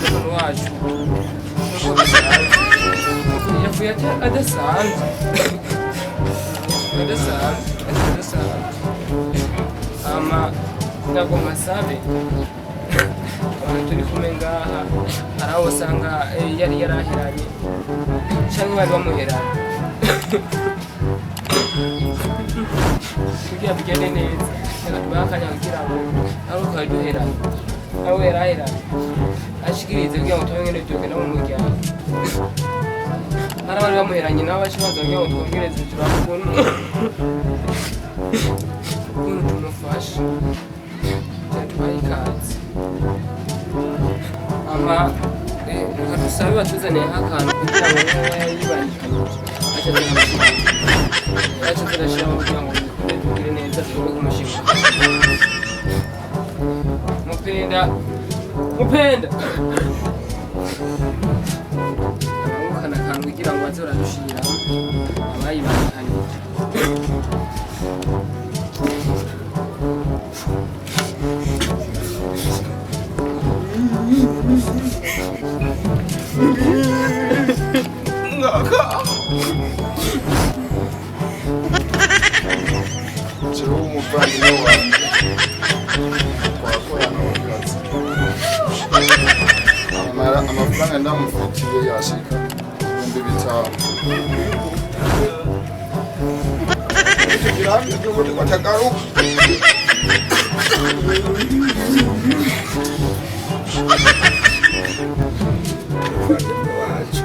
Umuntu wacu nk'uko bisanzwe yapfuye adasanzwe, adasanzwe, adasanzwe. Ama nagomba nsabe abantu turi kumwe ngaha, hari aho usanga yari yaraheranye cyangwa bari bamuheranye, kugira bigende neza reka tubahe akanya kugira ngo aho twari duheranye, aho yaraheranye, ashikirize kugira ngo tube ngene vyogenda mu muryango. Hari abari bamuheranye nabo baca baza kugira ngo twongereze, turabe ukuntu tumufasha cyane. Tubahe ikaze. Ama reka dusabe batuzaniye nk'akantu kugira ngo niba yibangikanije aca aza aca turashiramo kugira ngo bikunde tugire neza, tugombe kumushimira. Mupenda, Mupenda, abangukana akantu kugira ngo baze baradushiriraho abayibangikanije. Jewe umuvandimwe wanjye twakorana mu kazi, amara amafaranga ndamufitiye yashika 5000. Tugira ubundi ko atagaruka. Umuvandimwe wacu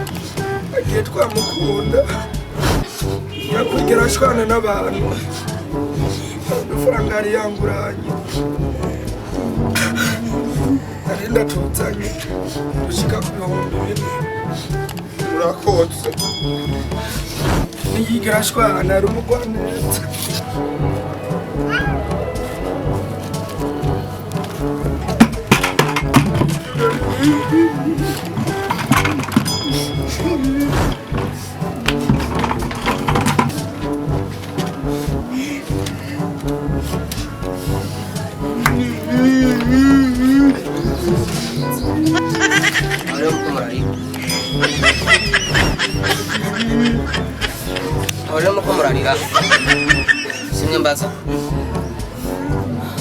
agiye, twamukunda, nyakwigira ashwana n'abantu. Amafaranga yari yanguranye nari ndatuzanye dushika ku 4000. Murakoze. Ntiyigera ashwana, ari umugwaneza. Aho muko murarira, aho rero muko murarira, simwe mbaza,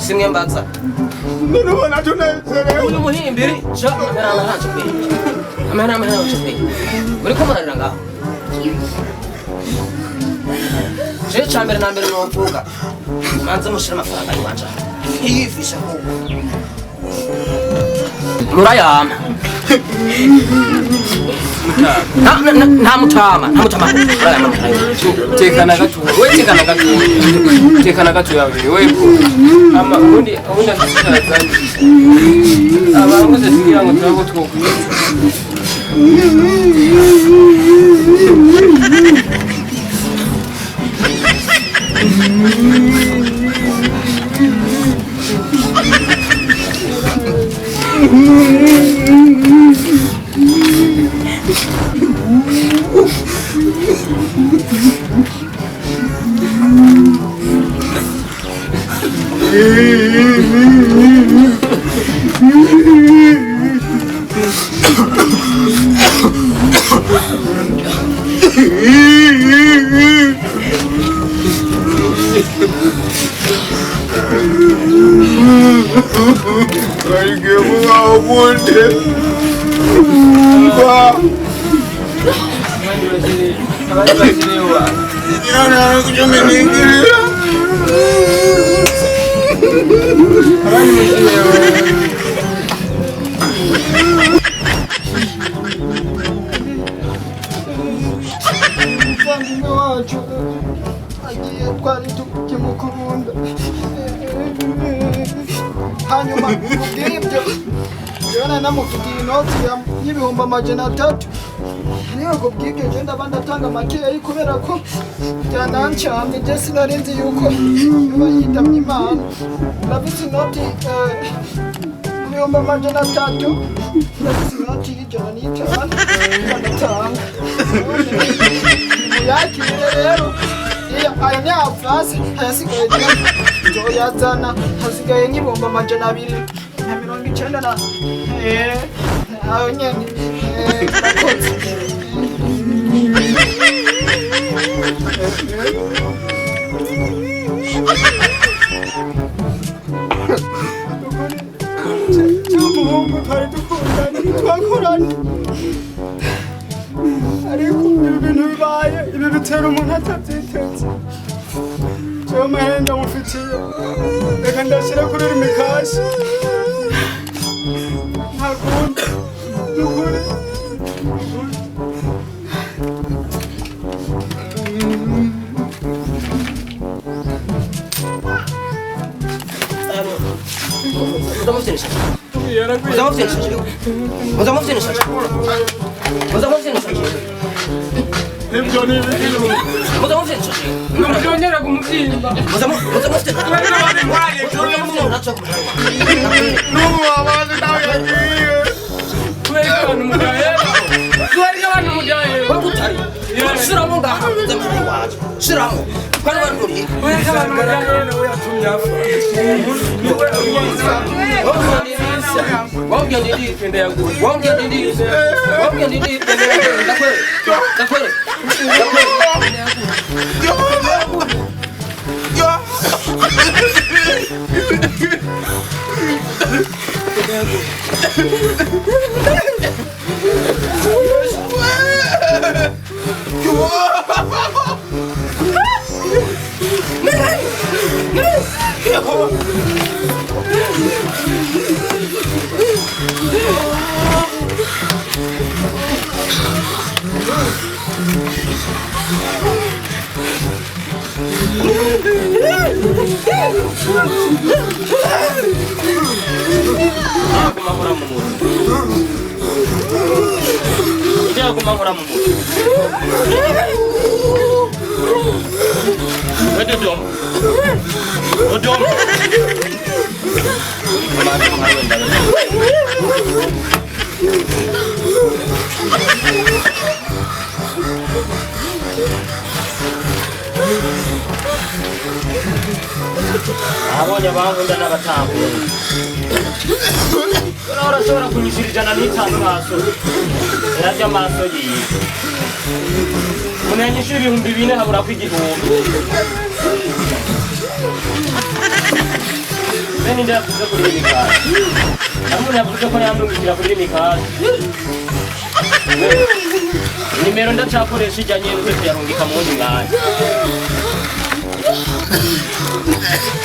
simwe mbaza. None ubona tunezerewe? Uyu muhimbiri ca amahera ntacyo pe, amahera ntacyo pe. Muriko murarira ngaho. Jewe ca mbere na mbere novuga, manze mushire amafaranga yiwanje ntiyifishe ahubwo murayama. Nta mutama, nta mutama, murayama, murayama. Tekana gatoya we, tekana gatoya, tekana gatoya we. Ama ubundi afite abaguze kugira ngo turabe ko twokwica. Agiye kubaho ubundi mva. Abandi bakiri, abandi bakiriho. Kujuminingirira. Abandi bakiriho. Hanyuma kubw'ibyo jewe nari namufitiye inoti y'300,000, ariko kubw'ibyo je ndaba ndatanga makeyi kubera ko byanancamye. Je sinari nzi yuko yoba yitamye Imana. Ndafise inoti 300,000, ndafise inoti y'105 ndatanga. Muyakire rero. Iyo ayo ni avance, ayasigaye nzoyazana. Hasigaye nk'290,000 na ayo nyene. Murakoze. Cy'umuhungu twari dukundanye, twakoranye, ariko ibi bintu bibaye, ibi bitera umuntu atabyiteze. Jewe amahera ndamufitiye, reka ndashyira kuri Lumicash. Nta kundi, ni ukuri. Muza mufite nishaje, muza mufite nishaje, muza mufite nishaje. Nibyo ni ibintu. Muza mufite nishaje. Ntubyongera kumubyimba. Muza mufite. N'ubu wabaze nawe yagiye. Kubera ko abantu mujyahera, kubera ko abantu mujyahera. Shiramo ngaha nzamara iwacu, shiramo kandi bari kuriye. Kubera ko abantu mujyahera. Wabwira ndindi, ndakwere, ndakwere, ndakwere. Ndaguma mu mutwe, ndaguma nkora mu mutwe. Dodoma, Dodoma. Abonye abankunda n'abatankunda. Urashobora kunyishyura 105 maso yararya amaso yiwe. Umuntu yanyishyura 4000 habura ko 1000. Bene ninde yavuze kuri Lumicash? Hari umuntu yavuze ko yandungikira kuri Lumicash. Nimero ndacakoresha ijyanye n'uko kuyarungika mu wundi mwanya.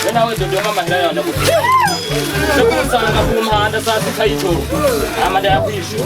We nawe Dodoma, amahera yawe ndagufite. Uze kunsanga ku mpanda saa 6 y'ijoro, hama ndayakwishura.